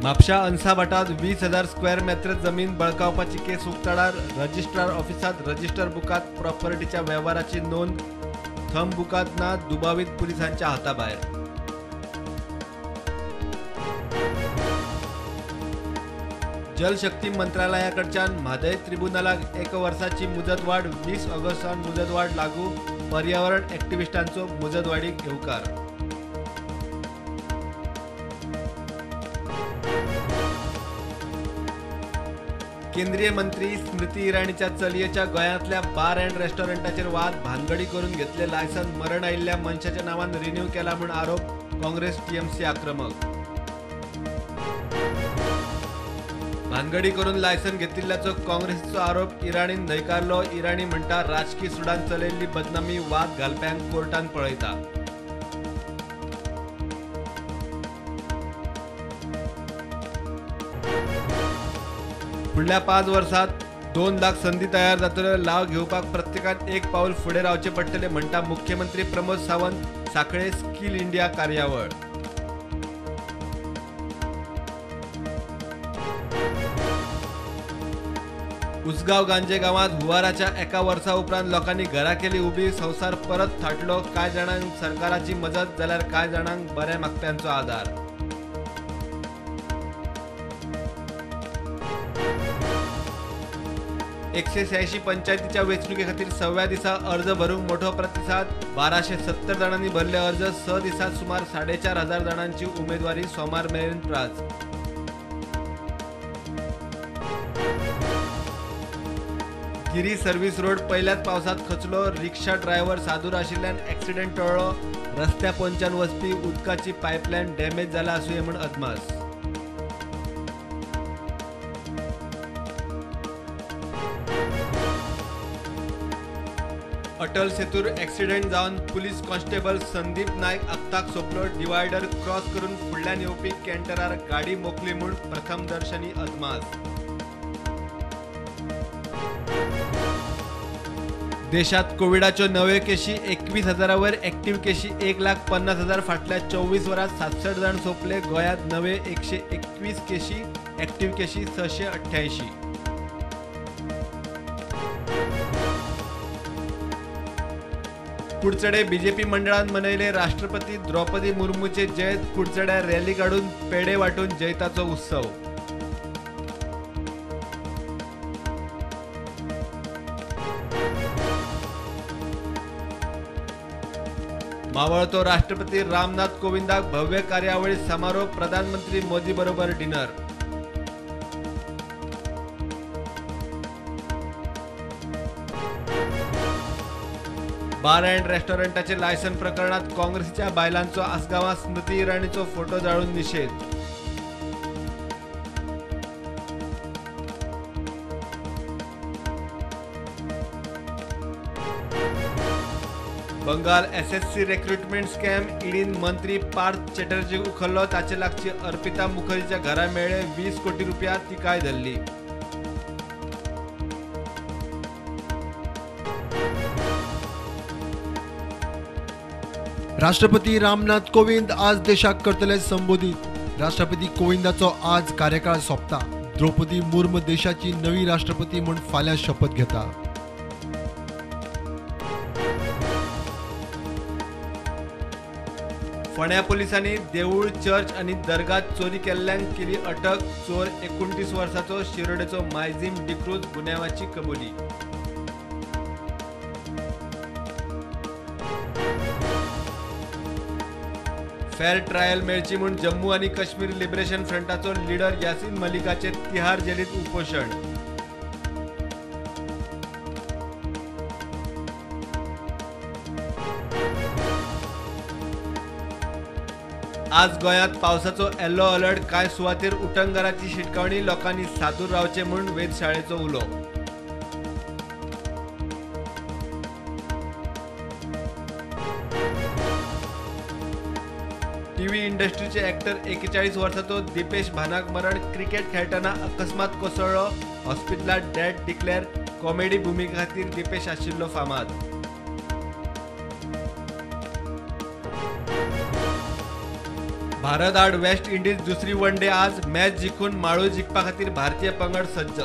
म्हापशा अन्साभाटात 20,000 स्क्वेअर मेत्र जमीन बळकावपाची केस उक्ताडार. रजिस्ट्रार ऑफिसात रजिस्टर बुकात प्रॉपर्टीच्या वेव्हाराची नोंद, थंब बुकात ना, दुबावीत पुलिसांच्या हाताबाहेर. जलशक्ती मंत्रालयाकडच्यान म्हादय त्रिब्युनलाक 1 वर्साची मुजतवाढ, 20 ऑगस्टान मुजतवाढ लागू. पर्यावरण ॲक्टिव्हिस्टांचो मुजतवाढीक येवकार. केंद्रीय मंत्री स्मृती इराणीच्या चलयेच्या गोंयांतल्या बार अँड रेस्टॉरंटाचेर वाद, भानगडी करून घेतले लायसन मरण आयिल्ल्या मनशाच्या नांवान रिन्यू केला म्हूण आरोप. काँग्रेस टीएमसी आक्रमक. भानगडी करून लायसन घेतिल्ल्याचो काँग्रेसीचो आरोप इराणीन न्हयकारलो. इराणी म्हणटा राजकी सुडान चलयल्ली बदनामी वाद घालप्यांक कोर्टान पळयता. फुडल्या 5 वर्सात 2 लाख संधी तयार जातल्यो, लाव घेवपाक प्रत्येकान एक पावल फुडें रावचें पडटलें म्हणटा मुख्यमंत्री प्रमोद सावंत. साखळे स्किल इंडिया कार्यावळ. उसगांव गांजे गांवांत हुंवाराच्या 1 वर्सा उपरांत लोकांनी घरा केली उबी, संवसार परत थाटलो. कांय जाणांक सरकाराची मजत जाल्यार कांय जाणांक बऱ्या मागप्यांचो आदार. 186 पंचायतीच्या वेंचणुके खातीर 6व्या दिसा अर्ज भरूंक मोठो प्रतिसाद. 1270 जाणांनी भरले अर्ज. 6 दिसांत सुमार 4,500 जाणांची उमेदवारी. सोमार मेरेन प्राज. गिरी सर्व्हिस रोड पहिल्याच पावसात खचलो. रिक्षा ड्रायव्हर सादूर आशिल्ल्यान ॲक्सिडेंट टळ्ळो. रस्त्या पोंच्यान वचपी उदकाची पायपलायन डॅमेज जाला आसुये म्हूण अदमास. अटल सेतूर ॲक्सिडेंट जावन पुलीस कॉन्स्टेबल संदीप नायक अपघाताक सोंपलो. डिवायडर क्रॉस करून फुडल्यान येवपी कॅन्टरार गाडी मोखली म्हूण प्रथमदर्शनी अदमास. देशात कोविडाच्यो नव्यो केशी 21,000 वयर, ॲक्टिव्ह केशी 1,50,000. फाटल्या 24 वरांत 67 जाण सोंपले. गोंयांत नवे 121 केशी, ॲक्टिव्ह केशी 688. कुडचडे बीजेपी मंडळान मनयले राष्ट्रपती द्रौपदी मुर्मूचे जैत. कुडचड्यार रॅली काडून पेडे वांटून जैताचो उत्सव. मावळतो राष्ट्रपती रामनाथ कोविंदाक भव्य कार्यावळी समारोप. प्रधानमंत्री मोदी बरोबर डिनर. बार अँड रेस्टॉरंटाचे लायसन प्रकरणात काँग्रेसीच्या बायलांचो आसगांवां स्मृती इराणीचो फोटो जाळून निषेध. बंगाल एसएससी रिक्रुटमेंट स्कॅम ईडीन मंत्री पार्थ चॅटर्जीक उखल्लो. ताचे लागची अर्पिता मुखर्जीच्या घरा मेळ्ळे 20 कोटी रुपया, तिकाय धरली. राष्ट्रपती रामनाथ कोविंद आज देशाक करतले संबोधित. राष्ट्रपती कोविंदाचो आज कार्यकाळ सोंपता. द्रौपदी मुर्मू देशाची नवी राष्ट्रपती म्हूण फाल्यां शपथ घेता. फोंड्या पोलिसांनी देवूळ, चर्च आनी दर्गात चोरी केल्ल्यांक केली अटक. चोर 29 वर्साचो शिरोडेचो मायझीम डिक्रूज, गुन्यांवाची कबुली. फेअर ट्रायल मेळची म्हूण जम्मू आनी काश्मीर लिबरेशन फ्रंटाचो लिडर यासीन मलिकाचे तिहार जेलीत उपोशण. आज गोंयांत पावसाचो येलो अलर्ट. कांय सुवातेर उटंगाराची शिटकावणी. लोकांनी सादूर रावचें म्हूण वेधशाळेचो उलो. टीव्ही इंडस्ट्रीचे ॲक्टर 41 वर्साचो दीपेश भानाक मरण. क्रिकेट खेळटना अकस्मात कोसळ्ळो. हॉस्पिटलांत डेड डिक्लेअर. कॉमेडी भुमिके खातीर दीपेश आशिल्लो फामाद. भारत आड वेस्ट इंडिज दुसरी वन डे आज, मॅच जिखून माळो जिखपा खातीर भारतीय पंगड सज्ज.